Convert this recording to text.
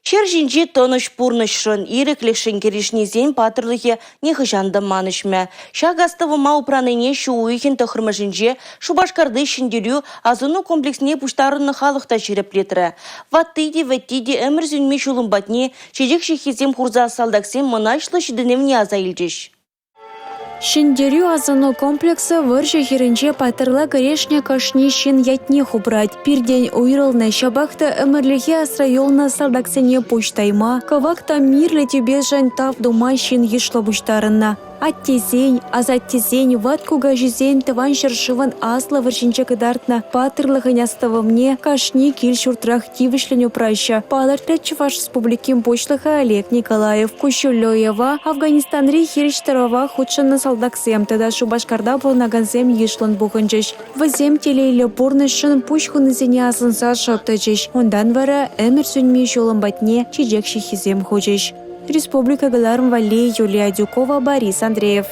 Ҫӗр ҫинчи тӑнӑҫ пурнӑҫшӑн, ирӗклӗхшӗн кӗрешнисен паттӑрлӑхӗ нихӑҫан та манӑҫмӗ. Ҫак астӑвӑма упранине ҫу уйӑхӗн 9-мӗшӗнче Шупашкарти Ҫӗнтерӳ асӑну комплексне пуҫтарӑннӑ халӑх та ҫирӗплетрӗ. Ватти те, вӗтти те ӗмӗр сӳнми ҫулӑм патне чечек ҫыххисем хурса салтаксен мӑнаҫлӑ ҫитӗнӗвне аса илчӗҫ. Ҫӗнтерӳ асӑну комплексӗ вӑрҫӑ хирӗнче паттӑрла кӗрешнӗ кашни ҫын ятнех упрать. Пиртен уйрӑлнӑ, ҫапах та ӗмӗрлӗхе асра юлнӑ салтаксене пуҫ тайма, кӑвак та мирлӗ тӳпешӗн тав тума ҫын йышлӑ пуҫтарӑннӑ. Аттесен, асаттесен, ват кукаҫисен Тӑван ҫӗршывӑн Аслӑ вӑрҫинче кӑтартнӑ паттӑрлӑхӗн астӑвӑмне кашни кил-ҫуртрах тивӗҫлӗн упраҫҫӗ, палӑртрӗ Чӑваш Республикин Пуҫлӑхӗ Олег Николаев. Куҫҫульлӗ уява Афганистанри хирӗҫ тӑрӑва хутшӑннӑ салтаксем тата Шупашкарта пурӑнакансем йышлӑн пухӑнчӗҫ. Вӗсем телейлӗ пурнӑҫшӑн пуҫ хунисене асӑнса шӑп тӑчӗҫ. Унтан вара ӗмӗр сӳнми ҫулӑм патне чечек ҫыххисем хучӗҫ. Республика кӑларӑм валли Юлия Адюкова, Борис Андреев.